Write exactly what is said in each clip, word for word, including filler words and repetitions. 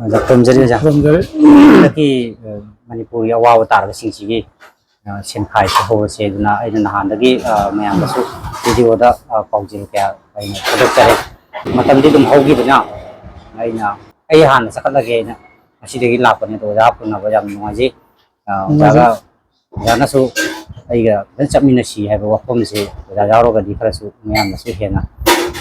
ꯑꯣꯖꯥ, ꯈꯨꯔꯨꯝꯖꯔꯤ, ꯑꯣꯖꯥ꯫ ꯈꯨꯔꯨꯝꯖꯔꯤ꯫ ꯍꯟꯗꯛꯀꯤ, ꯑ, ꯃꯅꯤꯄꯨꯔꯒꯤ ꯑꯋꯥꯕ ꯇꯥꯔꯕꯁꯤꯡꯁꯤꯒꯤ, ꯑ, ꯁꯦꯟꯈꯥꯏꯁꯤ ꯍꯧꯔꯁꯦ ꯑꯗꯨꯅ ꯑꯩꯅ ꯅꯍꯥꯟꯗꯒꯤ, ꯑ, ꯃꯌꯥꯝꯗꯁꯨ ꯔꯦꯗꯤꯑꯣꯗ, ꯑ, ꯄꯥꯎꯖꯦꯜ ꯀꯌꯥ ꯑꯩꯅ ꯊꯥꯗꯣꯛꯆꯔꯦ꯫ ꯃꯇꯝꯗꯤ ꯑꯗꯨꯝ ꯍꯧꯈꯤꯕꯅ ꯑꯩꯅ, ꯑꯩ ꯍꯥꯟꯅ ꯆꯠꯈꯠꯂꯒꯦ ꯍꯥꯏꯅ ꯉꯁꯤꯗꯒꯤ ꯂꯥꯛꯄꯅꯦ꯫ ꯑꯗꯣ ꯑꯣꯖꯥ ꯎꯅꯕ ꯌꯥꯝ ꯅꯨꯡꯉꯥꯏꯖꯩ꯫ ꯑ, ꯅꯨꯡꯉꯥꯏꯖꯩ꯫ ꯑꯣꯖꯥꯒ ꯑꯣꯖꯥꯅꯁꯨ ꯑꯩꯒ ꯐꯖꯅ ꯆꯠꯃꯤꯟꯅꯁꯤ ꯍꯥꯏꯕ ꯋꯥꯐꯝꯁꯦ ꯑꯣꯖꯥ ꯌꯥꯎꯔꯒꯗꯤ ꯈꯔꯁꯨ ꯃꯌꯥꯝꯅꯁꯨ ꯍꯦꯟꯅ,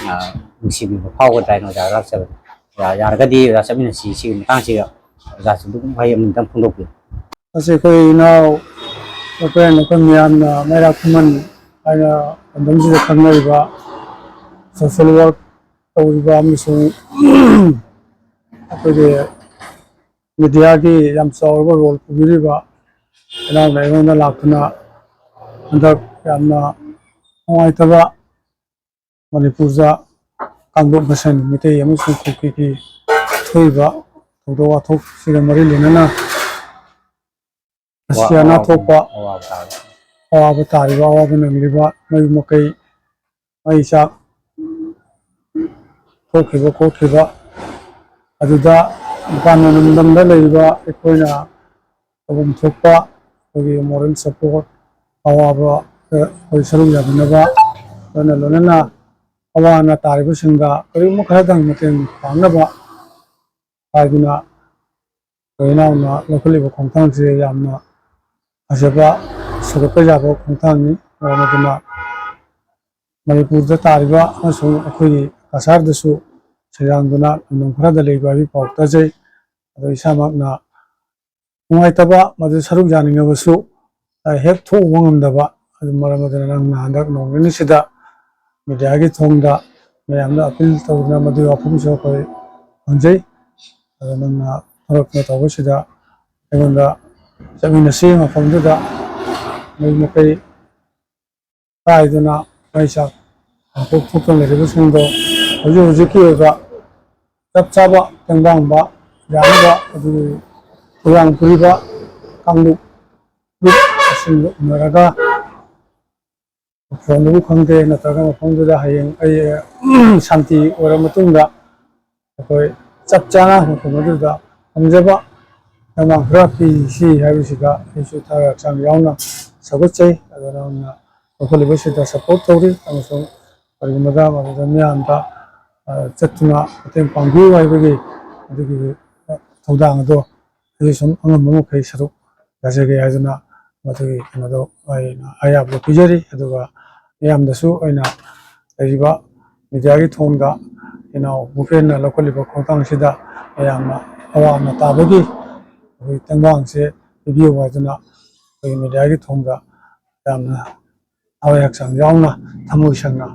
ꯑ, ꯅꯨꯡꯁꯤꯕꯤꯕ ꯐꯥꯎꯒꯗ꯭ꯔꯥ ꯍꯥꯏꯅ ꯑꯣꯖꯥ ꯂꯥꯛꯆꯕꯅꯤ꯫ ꯑꯣꯖꯥ ꯌꯥꯔꯒꯗꯤ ꯑꯣꯖꯥ ꯆꯠꯃꯤꯟꯅꯁꯤ꯫ ꯁꯤꯒꯤ ꯃꯇꯥꯡꯁꯤꯒ ꯑꯣꯖꯥꯁꯨ ꯑꯗꯨꯝ ꯋꯥꯍꯩ ꯑꯃꯅꯤꯗꯪ ꯐꯣꯡꯗꯣꯛꯄꯤꯌꯨ꯫ ꯃꯁꯤ ꯑꯩꯈꯣꯏ ꯏꯅꯥꯎ, ꯑꯩꯈꯣꯏ, ꯑꯩꯈꯣꯏ ꯃꯌꯥꯝꯅ ꯃꯩꯔꯥ ꯈꯨꯃꯟ ꯍꯥꯏꯅ ꯂꯝꯗꯝꯁꯤꯗ ꯈꯪꯅꯔꯤꯕ social work ꯇꯧꯔꯤꯕ ꯑꯃꯁꯨꯡ ꯑꯩꯈꯣꯏꯒꯤ media ꯒꯤ ꯌꯥꯝ ꯆꯥꯎꯔꯕ role ꯄꯨꯕꯤꯔꯤꯕ ꯏꯅꯥꯎꯅ ꯑꯩꯉꯣꯟꯗ ꯂꯥꯛꯇꯨꯅ ꯍꯟꯗꯛ ꯌꯥꯝꯅ ꯅꯨꯡꯉꯥꯏꯇꯕ ꯃꯅꯤꯄꯨꯔꯗ ꯀꯥꯡꯂꯨꯞ ꯃꯁꯦꯟ ꯃꯤꯇꯩ ꯑꯃꯁꯨꯡ ꯀꯨꯀꯤꯒꯤ ꯊꯣꯛꯏꯕ ꯊꯧꯗꯣꯛ ꯋꯥꯊꯣꯛꯁꯤꯒ ꯃꯔꯤ ꯂꯩꯅꯅ ꯑꯁꯤ ꯑꯅꯥ ꯊꯣꯛꯄ, ꯑꯋꯥꯕ ꯇꯥꯔꯦ꯫ ꯑꯋꯥꯕ ꯇꯥꯔꯤꯕ, ꯑꯋꯥꯕ ꯅꯪꯂꯤꯕ ꯃꯌꯨꯝ ꯃꯀꯩ ꯃꯩ ꯆꯥꯛ ꯊꯣꯛꯈꯤꯕ ꯈꯣꯠꯈꯤꯕ ꯑꯗꯨꯗ ꯃꯄꯥꯟ ꯂꯝꯗꯝꯗ ꯂꯩꯔꯤꯕ ꯑꯩꯈꯣꯏꯅ ꯇꯧꯐꯝ ꯊꯣꯛꯄ ꯑꯩꯈꯣꯏꯒꯤ moral support, ꯑꯋꯥꯕ, ꯑ, ꯑꯩꯈꯣꯏ ꯁꯔꯨꯛ ꯌꯥꯃꯤꯟꯅꯕ, ꯂꯣꯏꯅ ꯂꯣꯏꯅꯅ ꯑꯋꯥ ꯑꯅꯥ ꯇꯥꯔꯤꯕꯁꯤꯡꯗ ꯀꯔꯤꯒꯨꯝꯕ ꯈꯔꯗꯪ ꯃꯇꯦꯡ ꯄꯥꯡꯅꯕ ꯍꯥꯏꯗꯨꯅ ꯑꯩꯈꯣꯏ ꯏꯅꯥꯎꯅ ꯂꯧꯈꯠꯂꯤꯕ ꯈꯣꯡꯊꯥꯡꯁꯤ ꯌꯥꯝꯅ ꯐꯖꯕ, ꯁꯧꯒꯠꯄ ꯌꯥꯕ ꯈꯣꯡꯊꯥꯡꯅꯤ꯫ ꯃꯔꯝ ꯑꯗꯨꯅ ꯃꯅꯤꯄꯨꯔꯗ ꯇꯥꯔꯤꯕ ꯑꯃꯁꯨꯡ ꯑꯩꯈꯣꯏꯒꯤ ꯀꯁꯥꯔꯗꯁꯨ ꯁꯩꯗꯥꯡꯗꯨꯅ ꯂꯝꯗꯝ ꯈꯔꯗ ꯂꯩꯕ ꯍꯥꯏꯕꯒꯤ ꯄꯥꯎ ꯇꯥꯖꯩ꯫ ꯑꯗꯣ ꯏꯁꯥꯃꯛꯅ ꯅꯨꯡꯉꯥꯏꯇꯕ ꯃꯗꯨ ꯁꯔꯨꯛ ꯌꯥꯅꯤꯡꯉꯕꯁꯨ, ꯑ, ꯍꯦꯛ ꯊꯣꯛꯎꯕ ꯉꯝꯗꯕ꯫ ꯑꯗꯨ ꯃꯔꯝ ꯑꯗꯨꯅ ꯅꯪꯅ ꯍꯟꯗꯛ ꯅꯣꯡ ꯅꯤꯅꯤꯁꯤꯗ media ꯒꯤ ꯊꯣꯡꯗ ꯃꯌꯥꯝꯗ appeal ꯇꯧꯗꯨꯅ ꯃꯗꯨꯒꯤ ꯋꯥꯐꯝꯁꯨ ꯑꯩꯈꯣꯏ ꯐꯪꯖꯩ꯫ ꯑꯗꯣ ꯅꯪꯅ ꯊꯣꯔꯛꯇꯅ ꯇꯧꯕꯁꯤꯗ ꯑꯩꯉꯣꯟꯗ ꯆꯠꯃꯤꯟꯅꯁꯤ ꯃꯐꯝꯗꯨꯗ ꯃꯩ ꯃꯀꯩ ꯀꯥꯏꯗꯅ ꯃꯩ ꯆꯥꯛ ꯊꯣꯛ ꯊꯣꯛꯇꯨꯅ ꯂꯩꯔꯤꯕꯁꯤꯡꯗꯣ ꯍꯧꯖꯤꯛ ꯍꯧꯖꯤꯛꯀꯤ ꯑꯣꯏꯕ ꯆꯞ ꯆꯥꯕ ꯇꯦꯡꯕꯥꯡꯕ ꯌꯥꯅꯕ ꯑꯗꯨꯒꯤ ꯊꯧꯔꯥꯡ ꯄꯨꯔꯤꯕ ꯀꯥꯡꯂꯨꯞ ꯒ꯭ꯔꯨꯞꯁꯤꯡꯒ ꯎꯅꯔꯒ ꯃꯐꯝꯗꯨꯕꯨ ꯈꯪꯗꯦ, ꯅꯠꯇ꯭ꯔꯒ ꯃꯐꯝꯗꯨꯗ ꯍꯌꯦꯡ ꯑꯩ ꯁꯥꯟꯇꯤ ꯑꯣꯏꯔ ꯃꯇꯨꯡꯗ ꯑꯩꯈꯣꯏ ꯆꯞ ꯆꯥꯅ ꯃꯐꯝ ꯑꯗꯨꯗ ꯉꯝꯖꯕ ꯊꯧꯅꯥ ꯈꯔ ꯄꯤꯁꯤ ꯍꯥꯏꯕꯁꯤꯗ ꯑꯩꯁꯨ ꯊꯋꯥꯏ ꯍꯛꯆꯥꯡ ꯌꯥꯎꯅ ꯁꯧꯒꯠꯆꯩ꯫ ꯑꯗꯨꯅ ꯂꯧꯈꯠꯂꯤꯕꯁꯤꯗ ꯁꯄꯣꯔꯠ ꯇꯧꯔꯤ ꯑꯃꯁꯨꯡ ꯀꯔꯤꯒꯨꯝꯕꯗ ꯃꯗꯨꯗ ꯃꯤꯌꯥꯝꯗ, ꯑ, ꯆꯠꯇꯨꯅ ꯃꯇꯦꯡ ꯄꯥꯡꯕꯤꯌꯨ ꯍꯥꯏꯕꯒꯤ ꯑꯗꯨꯒꯤ ꯊꯧꯗꯥꯡ ꯑꯗꯣ ꯑꯩꯁꯨ ꯁꯨꯝ ꯑꯉꯝꯕ ꯃꯈꯩ ꯁꯔꯨꯛ ꯌꯥꯖꯒꯦ ꯍꯥꯏꯗꯨꯅ ꯃꯗꯨꯒꯤ ꯀꯩꯅꯣꯗꯣ ꯑꯩꯅ ꯑꯌꯥꯕꯗꯣ ꯄꯤꯖꯔꯤ꯫ ꯑꯗꯨꯒ ꯃꯤꯌꯥꯝꯗꯁꯨ ꯑꯩꯅ ꯂꯩꯔꯤꯕ ꯃꯦꯗꯤꯌꯥꯒꯤ ꯊꯣꯡꯗ ꯏꯅꯥꯎ ꯚꯨꯄꯦꯟꯅ ꯂꯧꯈꯠꯂꯤꯕ ꯈꯣꯡꯊꯥꯡꯁꯤꯗ ꯃꯌꯥꯝꯅ ꯑꯋꯥ ꯑꯅꯥ ꯇꯥꯕꯒꯤ ꯑꯩꯈꯣꯏ ꯇꯦꯡꯕꯥꯡꯁꯦ ꯄꯤꯕꯤꯌꯨ ꯍꯥꯏꯗꯨꯅ ꯑꯩꯈꯣꯏꯒꯤ ꯃꯦꯗꯤꯌꯥꯒꯤ ꯊꯣꯡꯗ ꯌꯥꯝꯅ ꯊꯋꯥꯏ ꯍꯛꯆꯥꯡ ꯌꯥꯎꯅ ꯊꯃꯣꯏ ꯁꯦꯡꯅ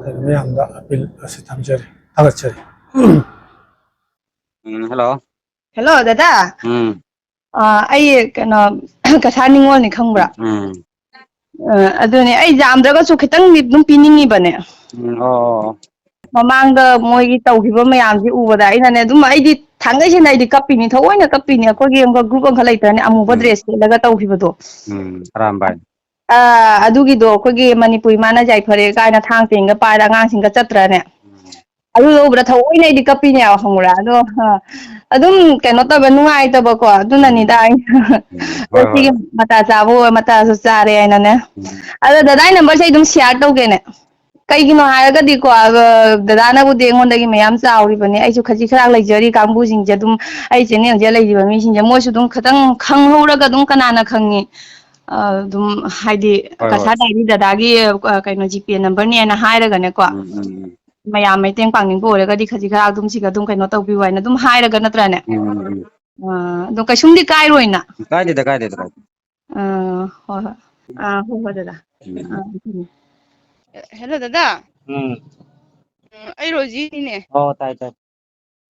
ꯑꯩꯅ ꯃꯌꯥꯝꯗ ꯑꯄꯤꯜ ꯑꯁꯤ ꯊꯝꯖꯔꯤ, ꯊꯥꯒꯠꯆꯔꯤ꯫ ꯎꯝ, ꯍꯜꯂꯣ꯫ ꯍꯜꯂꯣ, ꯗꯗꯥ꯫ ꯎꯝ꯫ ꯑ, ꯑꯩ ꯀꯩꯅꯣ, ꯀꯁꯥ ꯅꯤꯉꯣꯜꯅꯤ ꯈꯪꯕ꯭ꯔꯥ? ꯎꯝ꯫ ꯑ, ꯑꯗꯨꯅꯦ, ꯑꯩ ꯌꯥꯝꯗ꯭ꯔꯒꯁꯨ ꯈꯤꯇꯪꯗꯤ ꯑꯗꯨꯝ ꯄꯤꯅꯤꯡꯉꯤꯕꯅꯦ꯫ ꯎꯝ, ꯑꯣ, ꯑꯣ, ꯑꯣ꯫ ꯃꯃꯥꯡꯗ ꯃꯣꯏꯒꯤ ꯇꯧꯈꯤꯕ ꯃꯌꯥꯝꯁꯤ ꯎꯕꯗ ꯑꯩꯅꯅꯦ, ꯑꯗꯨꯝ ꯑꯩꯗꯤ ꯊꯥꯡꯒꯩ ꯁꯦꯡꯅ ꯑꯩꯗꯤ ꯀꯞꯄꯤꯅꯤ, ꯊꯑꯣꯏꯅ ꯀꯞꯄꯤꯅꯤ꯫ ꯑꯩꯈꯣꯏꯒꯤ ꯑꯃꯈꯛ ꯒ꯭ꯔꯨꯞ ꯑꯃꯈꯛ ꯂꯩꯇ꯭ꯔꯅꯦ, ꯑꯃꯨꯕ ꯎꯝ꯫ ꯗ꯭ꯔꯦꯁ ꯁꯦꯠꯂꯒ ꯇꯧꯈꯤꯕꯗꯣ꯫ ꯎꯝ, ꯑꯔꯥꯝꯕꯥꯏ꯫ ꯑ, ꯑꯗꯨꯒꯤꯗꯣ ꯑꯩꯈꯣꯏꯒꯤ ꯃꯅꯤꯄꯨꯔꯤ ꯃꯥꯅ ꯌꯥꯏꯐꯔꯦ ꯀꯥꯏꯅ ꯊꯥꯡ ꯇꯦꯡꯒ ꯄꯥꯏꯔ ꯑꯉꯥꯡꯁꯤꯡꯒ ꯆꯠꯇ꯭ꯔꯅꯦ? ꯎꯝ꯫ ꯑꯗꯨꯗꯣ ꯎꯕꯗ ꯊꯑꯣꯏꯅ ꯑꯩꯗꯤ ꯀꯞꯄꯤꯅꯦꯕ, ꯈꯪꯕ꯭ꯔꯥ? ꯑꯗꯣ, ꯑ, ꯑꯗꯨꯝ ꯀꯩꯅꯣ ꯇꯧꯕ ꯅꯨꯡꯉꯥꯏꯇꯕꯀꯣ, ꯑꯗꯨꯅꯅꯤꯗ ꯎꯝ꯫ ꯑꯩꯅ ꯎꯝ, ꯍꯣꯏ, ꯍꯣꯏ, ꯁꯤꯒꯤ ꯍꯣꯏ꯫ ꯃꯇꯥ ꯆꯥꯕ ꯑꯣꯏ, ꯃꯇꯥꯁꯨ ꯆꯥꯔꯦ ꯍꯥꯏꯅꯅꯦ꯫ ꯎꯝ꯫ ꯑꯗꯣ ꯗꯗꯥꯏ ꯅꯝꯕꯔꯁꯦ ꯑꯩ ꯑꯗꯨꯝ ꯁꯤꯌꯥꯔ ꯇꯧꯒꯦꯅꯦ꯫ ꯀꯩꯒꯤꯅꯣ ꯍꯥꯏꯔꯒꯗꯤꯀꯣ, ꯑ, ꯗꯗꯥꯅꯕꯨꯗꯤ ꯑꯩꯉꯣꯟꯗꯒꯤ ꯃꯌꯥꯝ ꯆꯥꯎꯔꯤꯕꯅꯦ, ꯑꯩꯁꯨ ꯈꯖꯤꯛ ꯈꯔ ꯂꯩꯖꯔꯤ ꯀꯥꯡꯕꯨꯁꯤꯡꯁꯦ, ꯑꯗꯨꯝ ꯑꯩ ꯆꯦꯅꯦꯜꯁꯦ ꯂꯩꯔꯤꯕ ꯃꯤꯁꯤꯡꯁꯦ, ꯃꯣꯏꯁꯨ ꯑꯗꯨꯝ ꯈꯤꯇꯪ ꯈꯪꯍꯧꯔꯒ ꯑꯗꯨꯝ ꯀꯅꯥꯅ ꯈꯪꯉꯤ, ꯑ, ꯑꯗꯨꯝ ꯍꯥꯏꯗꯤ ꯍꯣꯏ, ꯀꯁꯥ ꯍꯣꯏ꯫ ꯗꯥꯏꯔꯤ ꯗꯗꯥꯒꯤ, ꯑ, ꯀꯩꯅꯣ, ꯖꯤꯄꯦ ꯅꯝꯕꯔꯅꯦꯅ ꯍꯥꯏꯔꯒꯅꯦꯀꯣ, ꯎꯝ, ꯎꯝ, ꯎꯝ꯫ ꯃꯌꯥꯝ ꯃꯇꯦꯡ ꯄꯥꯡꯅꯤꯡꯕ ꯑꯣꯏꯔꯒꯗꯤ ꯈꯖꯤꯛ ꯈꯔ ꯑꯗꯨꯝ ꯁꯤꯒ ꯑꯗꯨꯝ ꯀꯩꯅꯣ ꯇꯧꯕꯤꯌꯨ ꯍꯥꯏꯅ ꯑꯗꯨꯝ ꯍꯥꯏꯔꯒ ꯅꯠꯇ꯭ꯔꯅꯦ? ꯎꯝ, ꯎꯝ, ꯎꯝ꯫ ꯑ, ꯑꯗꯣ ꯀꯩꯁꯨꯝꯗꯤ ꯀꯥꯏꯔꯣꯏꯅ꯫ ꯀꯥꯏꯗꯦꯗ, ꯀꯥꯏꯗꯦꯗ, ꯀꯥꯏꯗꯦ꯫ ꯑ, ꯍꯣꯏ, ꯍꯣꯏ꯫ ꯑ, ꯍꯣꯏ, ꯍꯣꯏ, ꯗꯗꯥ꯫ ꯎꯝ꯫ ꯑ, ꯎꯝ꯫ ꯍꯦꯜꯂꯣ, ꯗꯗꯥ꯫ ꯎꯝ꯫ ꯎꯝ, ꯑꯩ ꯔꯣꯖꯤꯅꯤꯅꯦ꯫ ꯑꯣ, ꯇꯥꯏ, ꯇꯥꯏ꯫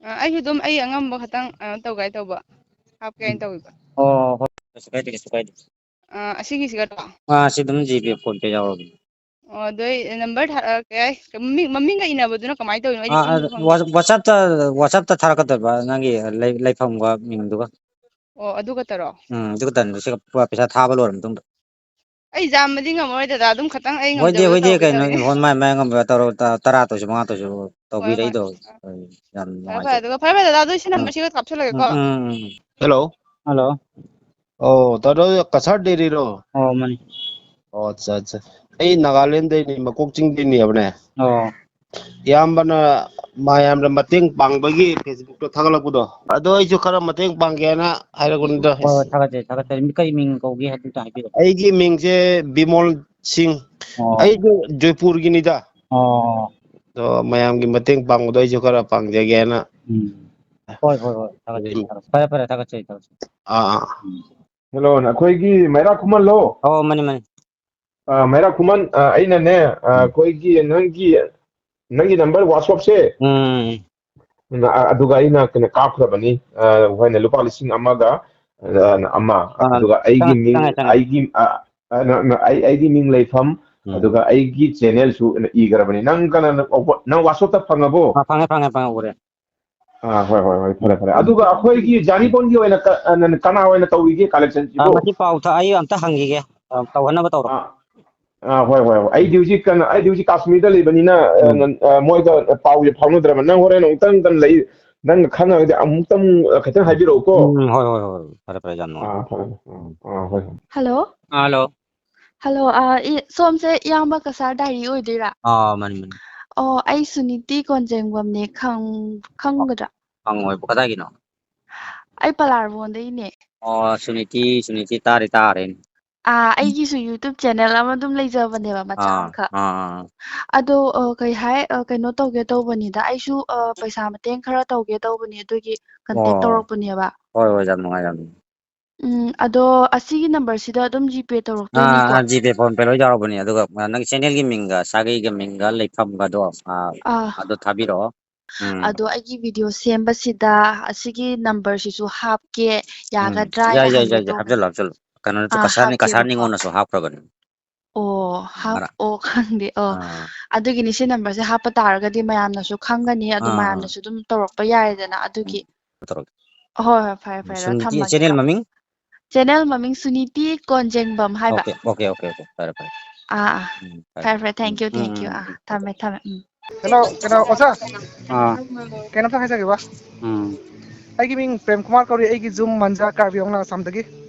ꯑ, ꯑꯩꯁꯨ ꯑꯗꯨꯝ ꯑꯩ ꯑꯉꯝꯕ ꯈꯇꯪ, ꯑ, ꯇꯧꯒꯦ ꯇꯧꯕ꯫ ꯍꯥꯞꯀꯦ ꯍꯥꯏꯅ ꯇꯧꯕ꯫ ꯑꯣ, ꯍꯣꯏ, ꯀꯩꯁꯨ ꯀꯥꯏꯗꯦ, ꯀꯩꯁꯨ ꯀꯥꯏꯗꯦ꯫ ꯑ, ꯑꯁꯤꯒꯤꯁꯤꯒ ꯇꯧ-, ꯑꯥ, ꯁꯤ ꯑꯗꯨꯝ ꯖꯤꯄꯦ, ꯐꯣꯟ ꯄꯦ ꯌꯥꯎꯔꯕꯅꯦ꯫ ꯑꯣ, ꯑꯗꯣ ꯑꯩ ꯅꯝꯕꯔ ꯊꯥꯔꯛꯑꯒꯦ꯫ ꯃꯃꯤꯡ, ꯃꯃꯤꯡꯒ ꯏꯅꯕꯗꯨꯅ ꯀꯃꯥꯏꯅ ꯇꯧꯔꯤꯅꯣ? ꯑꯩꯗꯤ ꯑꯥ, ꯈꯪꯁꯨ ꯑꯥ, ꯈꯪꯗꯦ꯫ ꯋꯥ-, WhatsApp-ꯇ, WhatsApp-ꯇ ꯊꯥꯔꯛꯀꯗꯣꯏꯕ, ꯅꯪꯒꯤ ꯂꯩ-, ꯂꯩꯐꯝꯒ ꯃꯤꯡꯗꯨꯒ꯫ ꯑꯣ, ꯑꯗꯨꯒ ꯇꯔꯣ? ꯎꯝ, ꯑꯗꯨꯒ ꯇꯟꯗ꯭ꯔꯣ? ꯁꯤꯒ ꯄ-, ꯄꯩꯁꯥ ꯊꯥꯕ ꯂꯣꯏꯔ ꯃꯇꯨꯡꯗ꯫ ꯑꯩ ꯌꯥꯝꯕꯗꯤ ꯉꯝꯃꯔꯣꯏ ꯗꯗꯥ, ꯑꯗꯨꯝ ꯈꯇꯪ ꯑꯩ ꯍꯣꯏꯗꯦ, ꯉꯝꯖꯕꯗꯣ ꯍꯣꯏꯗꯦ, ꯀꯩꯅꯣ, ꯇꯧꯕꯤꯔꯒꯦ꯫ ꯍꯣꯏ, ꯃꯥꯏ, ꯃꯥꯏ ꯉꯝꯕ ꯇꯧꯔꯣ, ꯇ-, ꯇꯔꯥ ꯇꯧꯁꯨ, ꯃꯉꯥ ꯇꯧꯁꯨ ꯍꯣꯏ, ꯍꯣꯏ, ꯇꯧꯕꯤꯔꯛꯏꯗꯣ꯫ ꯍꯣꯏ꯫ ꯍꯣꯏ, ꯌꯥꯝ ꯐꯔꯦ, ꯐꯔꯦ, ꯅꯨꯡꯉꯥꯏꯖꯔꯦ꯫ ꯑꯗꯨꯒ ꯐꯔꯦ, ꯐꯔꯦ, ꯗꯗꯥ, ꯑꯗꯨ ꯁꯤ ꯎꯝ, ꯅꯝꯕꯔꯁꯤꯒ ꯎꯝ, ꯀꯥꯞꯁꯤꯜꯂꯒꯦꯀꯣ꯫ ꯎꯝ, ꯎꯝ, ꯎꯝ꯫ ꯍꯜꯂꯣ꯫ ꯑꯣ, ꯇꯥꯗꯣ ꯀꯁꯥꯔ ꯗꯦꯔꯤꯔꯣ? ꯑꯣ, ꯃꯥꯅꯤ꯫ ꯑꯣ, ꯑꯠꯆꯥ, ꯑꯠꯆꯥ꯫ ꯑꯩ ꯅꯥꯒꯥꯂꯦꯟꯗꯩꯅꯤ, ꯃꯀꯣꯛ ꯆꯤꯡꯗꯩꯅꯦꯕꯅꯦ꯫ ꯑꯣ꯫ ꯏꯌꯥꯝꯕꯅ ꯃꯌꯥꯝꯗ ꯃꯇꯦꯡ ꯄꯥꯡꯕꯒꯤ Facebook-ꯇ ꯊꯥꯒꯠꯂꯛꯄꯗꯣ, ꯑꯗꯣ ꯑꯩꯁꯨ ꯈꯔ ꯃꯇꯦꯡ ꯄꯥꯡꯒꯦꯅ ꯍꯥꯏꯔꯛꯄꯅꯤꯗ꯫ ꯍꯣꯏ, ꯍꯣꯏ, ꯊꯥꯒꯠꯆꯔꯤ, ꯊꯥꯒꯠꯆꯔꯤ꯫ ꯀꯔꯤ ꯃꯤꯡ ꯀꯧꯒꯦ ꯍꯥꯏꯕꯗꯨ ꯑꯝꯇ ꯍꯥꯏꯕꯤꯔꯛꯑꯣ꯫ ꯑꯩꯒꯤ ꯃꯤꯡꯁꯦ ꯕꯤꯃꯣꯜ ꯁꯤꯡ꯫ ꯑꯣ꯫ ꯑꯩꯁꯨ ꯖꯣꯏꯄꯨꯔꯒꯤꯅꯤꯗ꯫ ꯑꯣ꯫ ꯑꯗꯣ ꯃꯌꯥꯝꯒꯤ ꯃꯇꯦꯡ ꯄꯥꯡꯕꯗꯣ ꯑꯩꯁꯨ ꯈꯔ ꯄꯥꯡꯖꯒꯦꯅ꯫ ꯎꯝ꯫ ꯍꯣꯏ, ꯍꯣꯏ, ꯍꯣꯏ, ꯊꯥꯒꯠꯆꯔꯤ, ꯊꯥꯒꯠꯆꯔꯤ꯫ ꯐꯔꯦ, ꯐꯔꯦ, ꯊꯥꯒꯠꯆꯔꯤ, ꯊꯥꯒꯠꯆꯔꯤ꯫ ꯑꯥ, ꯑꯥ꯫ ꯎꯝ꯫ ꯍꯜꯂꯣ, ꯑꯩꯈꯣꯏꯒꯤ ꯃꯩꯔꯥ ꯈꯨꯃꯟꯂꯣ? ꯑꯣ, ꯃꯥꯅꯤ, ꯃꯥꯅꯤ꯫ ꯑ, ꯃꯩꯔꯥ ꯈꯨꯃꯟ, ꯑ, ꯑꯩꯅꯅꯦ, ꯑ, ꯎꯝ꯫ ꯑꯩꯈꯣꯏꯒꯤ ꯅꯪꯒꯤ, ꯅꯪꯒꯤ ꯅꯝꯕꯔ WhatsApp-ꯁꯦ, ꯎꯝ꯫ ꯑ, ꯑꯗꯨꯒ ꯑꯩꯅ ꯀꯩꯅꯣ ꯀꯥꯞꯈ꯭ꯔꯕꯅꯤ, ꯑ, ꯑꯩꯈꯣꯏꯅ ꯂꯨꯄꯥ ꯂꯤꯁꯤꯡ ꯑꯃꯒ, ꯑ, ꯑꯃ, ꯑ, ꯑꯗꯨꯒ ꯑꯩꯒꯤ ꯆꯪꯉꯦ, ꯃꯤꯡ, ꯆꯪꯉꯦ, ꯆꯪꯉꯦ꯫ ꯑꯩꯒꯤ, ꯑ, ꯑ, ꯅ-, ꯅ-, ꯑꯩ, ꯑꯩꯒꯤ ꯃꯤꯡ ꯂꯩꯐꯝ, ꯎꯝ꯫ ꯑꯗꯨꯒ ꯑꯩꯒꯤ channel-ꯁꯨ ꯏꯈ꯭ꯔꯕꯅꯤ꯫ ꯅꯪ ꯀꯩꯅꯣ, ꯅꯪ WhatsApp-ꯇ ꯐꯪꯉꯕꯣ? ꯑ, ꯐꯪꯉꯦ, ꯐꯪꯉꯦ, ꯐꯪꯉꯦ, ꯎꯔꯦ꯫ ꯑꯥ, ꯍꯣꯏ, ꯍꯣꯏ, ꯍꯣꯏ, ꯐꯔꯦ, ꯐꯔꯦ꯫ ꯑꯗꯨꯒ ꯑꯩꯈꯣꯏꯒꯤ ꯖꯥꯔꯤꯕꯣꯟꯒꯤ ꯑꯣꯏꯅ ꯀ-, ꯑ, ꯅ-, ꯀꯅꯥ ꯑꯣꯏꯅ ꯇꯧꯔꯤꯒꯦ collection-ꯁꯤꯕꯨ? ꯑ, ꯃꯁꯤ ꯄꯥꯎ ꯊ-, ꯑꯩ ꯑꯝꯇ ꯍꯪꯈꯤꯒꯦ꯫ ꯑ, ꯇꯧꯍꯟꯅꯕ ꯇꯧꯔꯣ꯫ ꯑꯥ, ꯑꯥ, ꯍꯣꯏ, ꯍꯣꯏ, ꯍꯣꯏ꯫ ꯑꯩꯗꯤ ꯍꯧꯖꯤꯛ ꯀꯩꯅꯣ, ꯑꯩꯗꯤ ꯍꯧꯖꯤꯛ ꯀꯥꯁꯃꯤꯔꯗ ꯂꯩꯕꯅꯤꯅ, ꯑ, ꯎꯝ꯫ ꯅ-, ꯑ, ꯃꯣꯏꯒ ꯄꯥꯎꯁꯦ ꯐꯥꯎꯅꯗ꯭ꯔꯕ꯫ ꯅꯪ ꯍꯣꯔꯦꯟ ꯑꯃꯨꯛꯇꯪ ꯀꯩꯅꯣ ꯂꯩ, ꯅꯪ ꯈꯪꯉꯒꯗꯤ ꯑꯃꯨꯛꯇꯪ, ꯑ, ꯈꯤꯇꯪ ꯍꯥꯏꯕꯤꯔꯛꯎꯀꯣ꯫ ꯎꯝ, ꯍꯣꯏ, ꯍꯣꯏ, ꯍꯣꯏ, ꯍꯣꯏ꯫ ꯐꯔꯦ, ꯐꯔꯦ, ꯌꯥꯝ ꯅꯨꯡꯉꯥꯏ꯫ ꯑꯥ, ꯐꯔꯦ, ꯐꯔꯦ꯫ ꯑꯥ, ꯑꯥ, ꯍꯣꯏ, ꯍꯣꯏ꯫ ꯍꯜꯂꯣ꯫ ꯑꯥ, ꯍꯜꯂꯣ꯫ ꯍꯜꯂꯣ, ꯑ, ꯏ-, ꯁꯣꯝꯁꯦ ꯏꯌꯥꯝꯕ ꯀꯁꯥꯔ ꯗꯥꯏꯔꯤ ꯑꯣꯏꯗꯣꯏꯔꯥ? ꯑꯥ, ꯃꯥꯅꯤ, ꯃꯥꯅꯤ꯫ ꯑꯣ, ꯑꯩ ꯁꯨꯅꯤꯇꯤ ꯀꯣꯟꯖꯦꯡꯕꯝꯅꯦ, ꯈꯪ-, ꯈꯪꯒꯗ꯭ꯔꯥ? ꯈꯪꯉꯣꯏꯕ, ꯀꯗꯥꯏꯒꯤꯅꯣ? ꯑꯩ ꯄꯂꯥꯔꯕꯣꯟꯗꯩꯅꯦ꯫ ꯑꯣ, ꯁꯨꯅꯤꯇꯤ, ꯁꯨꯅꯤꯇꯤ, ꯇꯥꯔꯦ, ꯇꯥꯔꯦ꯫ ꯑꯥ, ꯑꯩꯒꯤꯁꯨ YouTube channel ꯑꯃ ꯑꯗꯨꯝ ꯂꯩꯖꯕꯅꯦꯕ, ꯃꯆꯥ ꯑꯥ, ꯑꯃꯈꯛ꯫ ꯑꯥ, ꯑꯥ꯫ ꯑꯗꯣ, ꯑ, ꯀꯩ ꯍꯥꯏ, ꯑ, ꯀꯩꯅꯣ ꯇꯧꯒꯦ ꯇꯧꯕꯅꯤꯗ, ꯑꯩꯁꯨ, ꯑ, ꯄꯩꯁꯥ ꯃꯇꯦꯡ ꯈꯔ ꯇꯧꯒꯦ ꯇꯧꯕꯅꯤ, ꯑꯗꯨꯒꯤ contact ꯑꯣ꯫ ꯇꯧꯔꯛꯄꯅꯦꯕ꯫ ꯍꯣꯏ, ꯍꯣꯏ, ꯌꯥꯝ ꯅꯨꯡꯉꯥꯏ, ꯌꯥꯝ ꯅꯨꯡꯉꯥꯏ꯫ ꯎꯝ, ꯑꯗꯣ ꯑꯁꯤꯒꯤ number ꯁꯤꯗ ꯑꯗꯨꯝ GPay ꯑꯥ, ꯇꯧꯔꯛꯇꯣꯏꯅꯤꯀꯣ? ꯑꯥ, GPay, PhonePe ꯂꯣꯏ ꯌꯥꯎꯔꯕꯅꯦ꯫ ꯑꯗꯨꯒ, ꯑ, ꯅꯪ channel ꯒꯤ ꯃꯤꯡꯒ ꯁꯥꯒꯩꯒ ꯃꯤꯡꯒ ꯂꯩꯐꯝꯒꯗꯣ, ꯑꯥ, ꯑꯥ꯫ ꯑꯗꯨ ꯊꯥꯕꯤꯔꯛꯑꯣ꯫ ꯎꯝ꯫ ꯑꯗꯣ ꯑꯩꯒꯤ video ꯁꯦꯝꯕꯁꯤꯗ ꯑꯁꯤꯒꯤ number ꯁꯤꯁꯨ ꯍꯥꯞꯀꯦ, ꯎꯝ꯫ ꯌꯥꯒꯗ꯭ꯔꯥ ꯌꯥꯏ, ꯍꯥꯏꯅ ꯌꯥꯏ, ꯍꯪꯒꯦ ꯌꯥꯏ, ꯌꯥꯏ꯫ ꯇꯧꯕ꯫ ꯍꯥꯞꯆꯜꯂꯣ, ꯍꯥꯞꯆꯜꯂꯣ꯫ ꯀꯩꯅꯣ, ꯑꯥ, ꯀꯁꯥꯔ ꯅꯤ-, ꯀꯁꯥꯔ ꯍꯥꯞꯀꯦꯕꯀꯣ꯫ ꯅꯤꯉꯣꯜꯅꯁꯨ ꯍꯥꯞꯈ꯭ꯔꯕꯅꯤ꯫ ꯑꯣ, ꯍꯥꯞ-, ꯃꯔꯥ-, ꯑꯣ, ꯈꯪꯗꯦ꯫ ꯑꯣ, ꯑꯥ, ꯑꯗꯨꯒꯤꯅꯤ, ꯁꯤ ꯅꯝꯕꯔꯁꯦ ꯍꯥꯞꯄ ꯇꯥꯔꯒꯗꯤ ꯃꯌꯥꯝꯅꯁꯨ ꯈꯪꯒꯅꯤ, ꯑꯗꯨ ꯑꯥ, ꯑꯥ, ꯃꯌꯥꯝꯅꯁꯨ ꯑꯗꯨꯝ ꯇꯧꯔꯛꯄ ꯌꯥꯏꯗꯅ, ꯎꯝ, ꯑꯗꯨꯒꯤ꯫ ꯇꯧꯔꯛꯀꯦ꯫ ꯍꯣꯏ, ꯍꯣꯏ, ꯐꯔꯦ, ꯐꯔꯦ, ꯑꯗꯨ ꯁꯨꯅꯤꯇꯤ ꯊꯝꯃꯒꯦꯀꯣ꯫ ꯆꯦꯅꯦꯜ ꯃꯃꯤꯡ? ꯆꯦꯅꯦꯜ ꯃꯃꯤꯡ ꯁꯨꯅꯤꯇꯤ ꯀꯣꯟꯖꯦꯡꯕꯝ ꯍꯥꯏꯕ꯫ ꯑꯣꯀꯦ, ꯑꯣꯀꯦ, ꯑꯣꯀꯦ, ꯑꯣꯀꯦ, ꯐꯔꯦ, ꯐꯔꯦ꯫ ꯑꯥ, ꯑꯥ, ꯎꯝ, ꯐꯔꯦ, ꯐꯔꯦ, ꯐꯔꯦ꯫ ꯐꯔꯦ, thank um, you, um, thank you꯫ ꯎꯝ, ꯑꯥ, ꯎꯝ, ꯊꯝꯃꯦ, ꯐꯔꯦ, ꯐꯔꯦ꯫ ꯊꯝꯃꯦ, ꯎꯝ꯫ ꯀꯩꯅꯣ ꯀꯩꯅꯣ ꯑꯣꯖꯥ, ꯑꯥ, ꯀꯩꯅꯣꯝꯇ ꯍꯥꯏꯖꯒꯦꯕ꯫ ꯎꯝ, ꯑꯩꯒꯤ ꯃꯤꯡ ꯄ꯭ꯔꯦꯝ ꯀꯨꯃꯥꯔ ꯀꯧꯔꯤ, ꯑꯩꯒꯤ ꯌꯨꯝ ꯃꯟꯖꯥ, ꯀꯥꯔꯕꯤ ꯑꯪꯂꯥꯡ ꯑꯁꯥꯝꯗꯒꯤ꯫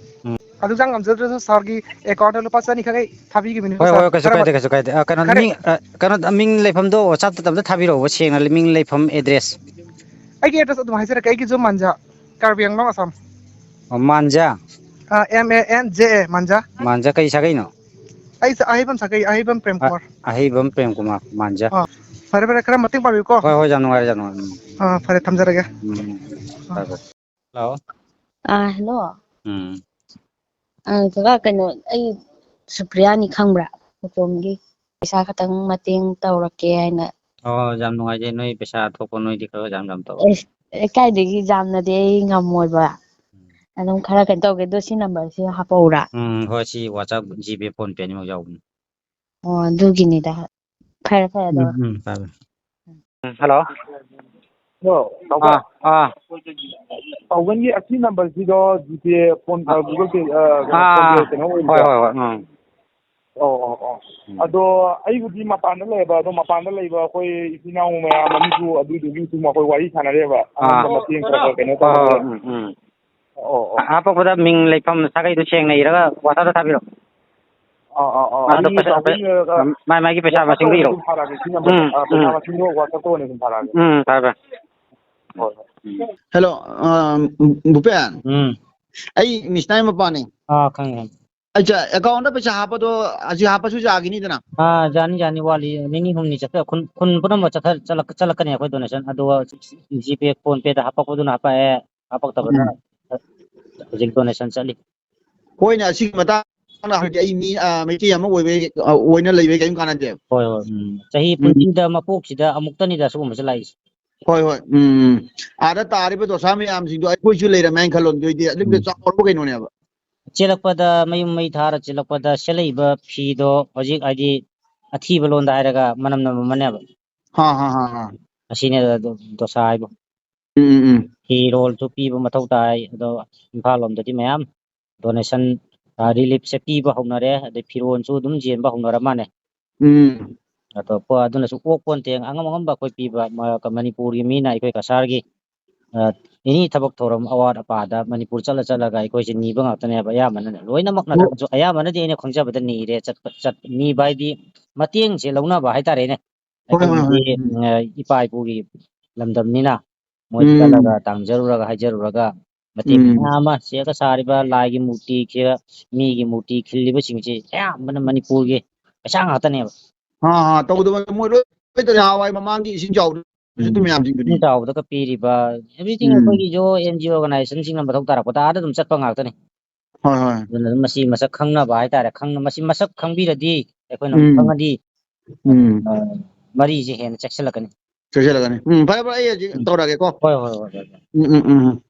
ꯎꯝ꯫ ꯑꯗꯨ ꯆꯪ ꯉꯝꯖꯗ꯭ꯔꯁꯨ ꯁꯥꯔꯒꯤ ꯑꯦꯀꯥꯎꯟꯗ ꯂꯨꯄꯥ ꯆꯅꯤꯈꯛ ꯑꯩ ꯊꯥꯕꯤꯈꯤꯕꯅꯤꯀꯣ ꯍꯣꯏ, ꯁꯥꯔ꯫ ꯍꯣꯏ, ꯀꯩꯁꯨ ꯈꯔ ꯀꯥꯏꯗꯦ, ꯃ-, ꯀꯩꯁꯨ ꯀꯥꯏꯗꯦ꯫ ꯑ, ꯀꯩꯅꯣ, ꯈꯔ ꯃꯤꯡ, ꯑ, ꯀꯩꯅꯣ, ꯃꯤꯡ ꯂꯩꯐꯝꯗꯣ WhatsApp-ꯇ ꯑꯝꯇ ꯊꯥꯕꯤꯔꯛꯑꯣꯕ, ꯁꯦꯡꯅ ꯃꯤꯡ ꯂꯩꯐꯝ, address꯫ ꯑꯩꯒꯤ address ꯑꯗꯨꯝ ꯍꯥꯏꯖꯔꯛꯀꯦ, ꯑꯩꯒꯤ ꯌꯨꯝ ꯃꯟꯖꯥ, ꯀꯥꯔꯕꯤ ꯑꯪꯂꯥꯡ ꯑꯁꯥꯝ꯫ ꯑꯣ, ꯃꯥꯟꯖꯥ? ꯑꯥ, M A N J A, ꯃꯟꯖꯥ꯫ ꯃꯥꯟꯖꯥ ꯀꯩ ꯁꯥꯒꯩꯅꯣ? ꯑꯩꯁꯦ ꯑꯍꯩꯕꯝ ꯁꯥꯒꯩ, ꯑꯍꯩꯕꯝ ꯄ꯭ꯔꯦꯝ ꯑ, ꯀꯨꯃꯥꯔ꯫ ꯑꯍꯩꯕꯝ ꯄ꯭ꯔꯦꯝ ꯀꯨꯃꯥꯔ, ꯃꯥꯟꯖꯥ꯫ ꯑꯥ, ꯐꯔꯦ, ꯐꯔꯦ, ꯈꯔ ꯃꯇꯦꯡ ꯄꯥꯡꯕꯤꯌꯨꯀꯣ꯫ ꯍꯣꯏ, ꯍꯣꯏ, ꯌꯥꯝ ꯅꯨꯡꯉꯥꯏꯔꯦ, ꯌꯥꯝ ꯅꯨꯡꯉꯥꯏꯔꯦ꯫ ꯎꯝ꯫ ꯑꯥ, ꯐꯔꯦ, ꯊꯝꯖꯔꯒꯦ꯫ ꯎꯝ, ꯑꯥ꯫ ꯐꯔꯦ, ꯐꯔꯦ꯫ ꯍꯜꯂꯣ? ꯑꯥ, ꯍꯜꯂꯣ꯫ ꯎꯝ꯫ ꯑꯥ, ꯀꯀꯥ, ꯀꯩꯅꯣ, ꯑꯩ ꯁꯨꯄ꯭ꯔꯤꯌꯥꯅꯤ ꯈꯪꯕ꯭ꯔꯥ? ꯑꯗꯣꯝꯒꯤ ꯄꯩꯁꯥ ꯈꯇꯪ ꯃꯇꯦꯡ ꯇꯧꯔꯛꯀꯦ ꯍꯥꯏꯅ꯫ ꯑꯣ, ꯌꯥꯝ ꯅꯨꯡꯉꯥꯏꯖꯩ, ꯅꯣꯏ ꯄꯩꯁꯥ ꯊꯣꯛꯄ ꯅꯣꯏꯗꯤ ꯈꯔ ꯈꯔ ꯌꯥꯝ ꯌꯥꯝ ꯇꯧ꯫ ꯑꯦꯁ, ꯑꯦ, ꯀꯥꯏꯗꯒꯤ ꯌꯥꯝꯅꯗꯤ ꯑꯩ ꯉꯝꯃꯣꯏꯕ꯫ ꯎꯝ꯫ ꯑꯗꯨꯝ ꯈꯔ ꯀꯩꯅꯣ ꯇꯧꯒꯦ, ꯑꯗꯣ ꯁꯤ ꯅꯝꯕꯔꯁꯤ ꯍꯥꯞꯄꯛꯎꯔꯥ? ꯎꯝ, ꯍꯣꯏ, ꯁꯤ WhatsApp, GPay, PhonePe ꯑꯅꯤꯃꯛ ꯌꯥꯎꯕꯅꯤ꯫ ꯑꯣ, ꯑꯗꯨꯒꯤꯅꯤꯗ꯫ ꯐꯔꯦ, ꯐꯔꯦ, ꯑꯗꯣ꯫ ꯎꯝ, ꯎꯝ, ꯐꯔꯦ꯫ ꯎꯝ, ꯍꯜꯂꯣ꯫ ꯍꯜꯂꯣ, ꯇꯥꯎꯕ? ꯑꯥ, ꯑꯥ꯫ ꯇꯥꯎꯕꯒꯤ ꯑꯁꯤ ꯅꯝꯕꯔꯁꯤꯗꯣ GPay, ꯐꯣꯟ, ꯑ, Google Pay, ꯑ, ꯑꯥ, PhonePe ꯑꯥ꯫ ꯀꯩꯅꯣ ꯑꯣꯏꯕ꯭ꯔꯣ? ꯍꯣꯏ, ꯍꯣꯏ, ꯍꯣꯏ, ꯎꯝ꯫ ꯑꯣ, ꯑꯣ, ꯑꯣ꯫ ꯎꯝ꯫ ꯑꯗꯣ ꯑꯩꯕꯨꯗꯤ ꯃꯄꯥꯟꯗ ꯂꯩꯌꯦꯕ, ꯑꯗꯣ ꯃꯄꯥꯟꯗ ꯂꯩꯕ ꯑꯩꯈꯣꯏ ꯏꯆꯤꯟ ꯏꯅꯥꯎ ꯃꯌꯥꯝ ꯑꯃꯁꯨ ꯑꯗꯨꯗꯨꯒꯤ ꯁꯨꯝ ꯑꯩꯈꯣꯏ ꯋꯥꯔꯤ ꯁꯥꯟꯅꯔꯦꯕ꯫ ꯑꯥ꯫ ꯑꯉꯝꯕ ꯃꯇꯦꯡ ꯈꯔ ꯈꯔ ꯀꯩꯅꯣ ꯍꯣꯏ, ꯍꯣꯏ, ꯇꯧꯅꯕ꯫ ꯎꯝ, ꯎꯝ꯫ ꯑꯣ, ꯑꯣ꯫ ꯍꯥꯄꯛꯄꯗ ꯃꯤꯡ, ꯂꯩꯐꯝ, ꯁꯥꯒꯩꯗꯣ ꯁꯦꯡꯅ ꯏꯔꯒ WhatsApp-ꯇ ꯊꯥꯕꯤꯔꯛꯑꯣ꯫ ꯑꯥ, ꯑꯥ, ꯑꯥ꯫ ꯑꯗꯨ ꯑꯩ ꯄꯩꯁꯥ, ꯇꯥꯎꯕꯒꯤ, ꯑ, ꯃꯥꯏ ꯃꯥꯏꯒꯤ ꯄꯩꯁꯥ WhatsApp-ꯇ ꯃꯁꯤꯡꯗꯣ ꯑꯣꯏꯅ ꯏꯔꯣ꯫ ꯑꯗꯨꯝ ꯊꯥꯔꯛꯑꯒꯦ ꯁꯤ ꯅꯝꯕꯔ꯫ ꯎꯝ, ꯑꯥ, ꯄꯩꯁꯥ ꯎꯝ꯫ ꯃꯁꯤꯡꯗꯣ WhatsApp-ꯇ ꯑꯣꯏꯅ ꯑꯗꯨꯝ ꯊꯥꯔꯛꯑꯒꯦ꯫ ꯎꯝ, ꯐꯔꯦ, ꯐꯔꯦ꯫ ꯍꯣꯏ, ꯍꯣꯏ꯫ ꯍꯜꯂꯣ, ꯑ, ꯚꯨꯄꯦꯟ? ꯎꯝ꯫ ꯑꯩ ꯃꯤꯁꯅꯥꯏ ꯃꯄꯥꯅꯤ꯫ ꯑꯥ, ꯈꯪꯉꯦ, ꯈꯪꯉꯦ꯫ ꯑꯠꯆꯥ, ꯑꯦꯀꯥꯎꯟꯗ ꯄꯩꯁꯥ ꯍꯥꯞꯄꯗꯣ ꯍꯧꯖꯤꯛ ꯍꯥꯞꯄꯁꯨ ꯌꯥꯒꯤꯅꯤꯗꯅ? ꯑꯥ, ꯌꯥꯅꯤ, ꯌꯥꯅꯤ, ꯋꯥꯠꯂꯤ꯫ ꯅꯤꯅꯤ ꯍꯨꯝꯅꯤ ꯆꯠꯊ-, ꯈꯨꯟ, ꯈꯨꯟ ꯄꯨꯝꯅꯃꯛ ꯆꯠꯊ-, ꯆꯠꯂꯛ-, ꯆꯠꯂꯛꯀꯅꯤ ꯑꯩꯈꯣꯏ donation꯫ ꯑꯗꯨꯒ GPay, PhonePe-ꯗ ꯍꯥꯄꯛꯄꯗꯨꯅ ꯍꯥꯄꯛꯑꯦ, ꯍꯥꯄꯛꯇꯕꯗꯨꯅ ꯎꯝ꯫ ꯍꯧꯖꯤꯛ donation ꯆꯠꯂꯤ꯫ ꯍꯣꯏꯅꯦ, ꯑꯁꯤꯒꯤ ꯃꯇꯥꯡꯗ ꯍꯧꯖꯤꯛ ꯑꯩ ꯃꯤ, ꯑ, ꯃꯩꯇꯩ ꯑꯃ ꯑꯣꯏꯕꯩ, ꯑ, ꯑꯣꯏꯅ ꯂꯩꯕꯩ ꯀꯔꯤꯝ ꯀꯥꯟꯅꯗꯦꯕ꯫ ꯍꯣꯏ, ꯍꯣꯏ, ꯎꯝ꯫ ꯆꯍꯤ ꯎꯝ꯫ ꯄꯨꯟꯁꯤꯗ ꯃꯄꯣꯛꯁꯤꯗ ꯑꯃꯨꯛꯇꯅꯤꯗ ꯁꯤꯒꯨꯝꯕꯁꯦ ꯂꯥꯛꯏꯁꯦ꯫ ꯍꯣꯏ, ꯍꯣꯏ, ꯎꯝ, ꯎꯝ꯫ ꯑꯥꯗ ꯇꯥꯔꯤꯕ ꯗꯣꯁꯥ ꯃꯌꯥꯝꯁꯤꯡꯗꯣ ꯑꯩꯈꯣꯏꯁꯨ ꯂꯩꯔꯝꯃꯦ ꯍꯥꯏꯅ ꯈꯜꯂꯣ, ꯑꯗꯨ ꯑꯣꯏꯗꯤ ꯑꯗꯨꯝꯗ ꯎꯝ꯫ ꯆꯥꯎꯔꯕ ꯀꯩꯅꯣꯅꯦꯕ꯫ ꯆꯦꯜꯂꯛꯄꯗ, ꯃꯌꯨꯝ ꯃꯩ ꯊꯥꯔ ꯆꯦꯜꯂꯛꯄꯗ ꯁꯦꯠꯂꯛꯏꯕ ꯐꯤꯗꯣ ꯍꯧꯖꯤꯛ, ꯍꯥꯏꯗꯤ, ꯑꯊꯤꯕ ꯂꯣꯟꯗ ꯍꯥꯏꯔꯒ ꯃꯅꯝ ꯅꯝꯃꯝꯃꯅꯦꯕ꯫ ꯍꯥ ꯍꯥ ꯍꯥ ꯍꯥ ꯑꯁꯤꯅꯦ ꯗꯣ-, ꯗꯣꯁꯥ ꯍꯥꯏꯕꯨ꯫ ꯎꯝ ꯎꯝ ꯎꯝ ꯐꯤꯔꯣꯜꯁꯨ ꯄꯤꯕ ꯃꯊꯧ ꯇꯥꯏ꯫ ꯑꯗꯣ ꯏꯝꯐꯥꯜ ꯂꯣꯝꯗꯗꯤ ꯃꯌꯥꯝ ꯗꯣꯅꯦꯁꯟ, ꯔꯤꯂꯤꯞꯁꯦ ꯄꯤꯕ ꯍꯧꯅꯔꯦ꯫ ꯑꯗꯩ ꯐꯤꯔꯣꯜꯁꯨ ꯑꯗꯨꯝ ꯌꯦꯟꯕ ꯍꯧꯅꯔ ꯃꯥꯜꯂꯦ꯫ ꯎꯝ ꯑꯗꯣ ꯄꯣ-, ꯑꯗꯨꯅꯁꯨ ꯑꯣꯛ ꯄꯣꯟꯇꯦ꯫ ꯑꯉꯝ ꯑꯉꯝꯕ ꯑꯩꯈꯣꯏ ꯄꯤꯕ, ꯃ-, ꯃꯅꯤꯄꯨꯔꯒꯤ ꯃꯤꯅ ꯑꯩꯈꯣꯏ ꯀꯁꯥꯔꯒꯤ ꯑꯦꯅꯤ ꯊꯕꯛ ꯊꯧꯔꯝ, ꯑꯋꯥꯠ ꯑꯄꯥꯗ ꯃꯅꯤꯄꯨꯔ ꯆꯠꯂ ꯆꯠꯂꯒ ꯑꯩꯈꯣꯏꯁꯦ ꯅꯤꯕ ꯉꯥꯛꯇꯅꯦꯕ꯫ ꯑꯌꯥꯝꯕꯅꯅꯦ, ꯂꯣꯏꯅꯃꯛ ꯍꯣꯏ ꯅꯠꯇ꯭ꯔꯒꯁꯨ ꯑꯌꯥꯝꯕꯅꯗꯤ ꯑꯩꯅ ꯈꯪꯖꯕꯗ ꯅꯤꯔꯦ꯫ ꯆꯠꯄ, ꯆꯠ-, ꯅꯤꯕ ꯍꯥꯏꯗꯤ ꯃꯇꯦꯡꯁꯦ ꯂꯧꯅꯕ ꯍꯥꯏꯇꯥꯔꯦꯅꯦ꯫ ꯍꯣꯏ ꯍꯣꯏ ꯍꯣꯏ ꯑꯩꯈꯣꯏꯒꯤꯗꯤ ꯎꯝ ꯎꯝ, ꯏꯄꯥ ꯏꯄꯨꯒꯤ ꯂꯝꯗꯝꯅꯤꯅ ꯃꯣꯏꯗ ꯎꯝ ꯆꯠꯂꯒ ꯇꯥꯡꯖꯔꯨꯔꯒ ꯍꯥꯏꯖꯔꯨꯔꯒ ꯃꯇꯦꯡ ꯎꯝ ꯃꯌꯥꯝ ꯑꯃ, ꯁꯤꯗ ꯁꯥꯔꯤꯕ ꯂꯥꯏꯒꯤ ꯃꯨꯔꯇꯤ ꯈꯤ-, ꯃꯤꯒꯤ ꯃꯨꯔꯇꯤ ꯈꯤꯜꯂꯤꯕꯁꯤꯡꯁꯦ ꯑꯌꯥꯝꯕꯅ ꯃꯅꯤꯄꯨꯔꯒꯤ ꯄꯩꯁꯥ ꯉꯥꯛꯇꯅꯦꯕ꯫ ꯍꯥ ꯍꯥ ꯇꯧꯗꯕ ꯃꯣꯏ ꯂꯣꯏ ꯂꯣꯏ ꯇꯧꯔꯦ꯫ ꯅꯍꯥꯟꯋꯥꯏ ꯃꯃꯥꯡꯒꯤ ꯏꯁꯤꯡ ꯆꯥꯎꯕꯗ ꯁꯤꯠꯇꯨ ꯎꯝ꯫ ꯃꯌꯥꯝꯁꯤꯡꯗꯨꯗꯤ꯫ ꯏꯁꯤꯡ ꯆꯥꯎꯕꯗꯒ ꯄꯤꯔꯤꯕ everything ꯎꯝ ꯑꯩꯈꯣꯏꯒꯤ ꯑꯦꯟ ꯖꯤ ꯑꯣ ꯑꯣꯔꯒꯅꯥꯏꯖꯦꯁꯟꯁꯤꯡꯅ ꯃꯊꯧ ꯇꯥꯔꯛꯄꯗ ꯑꯥꯗ ꯑꯗꯨꯝ ꯆꯠꯄ ꯉꯥꯛꯇꯅꯤ꯫ ꯍꯣꯏ ꯍꯣꯏ ꯑꯗꯨꯅ ꯑꯗꯨꯝ ꯃꯁꯤ ꯃꯁꯛ ꯈꯪꯅꯕ ꯍꯥꯏꯇꯥꯔꯦ꯫ ꯈꯪꯅ-, ꯃꯁꯤ ꯃꯁꯛ ꯈꯪꯕꯤꯔꯗꯤ ꯑꯩꯈꯣꯏꯅ ꯑꯃꯨꯛ ꯎꯝ ꯈꯪꯉꯗꯤ ꯎꯝ ꯑ, ꯃꯔꯤꯁꯦ ꯍꯦꯟꯅ ꯆꯦꯛꯁꯤꯜꯂꯛꯀꯅꯤ꯫ ꯆꯦꯛꯁꯤꯜꯂꯛꯀꯅꯤ꯫ ꯎꯝ ꯐꯔꯦ ꯐꯔꯦ, ꯑꯩ ꯍꯧꯖꯤꯛ ꯎꯝ꯫ ꯇꯧꯔꯛꯑꯒꯦꯀꯣ꯫ ꯍꯣꯏ ꯍꯣꯏ ꯍꯣꯏ ꯍꯣꯏ꯫ ꯎꯝ ꯎꯝ ꯎꯝ ꯎꯝ꯫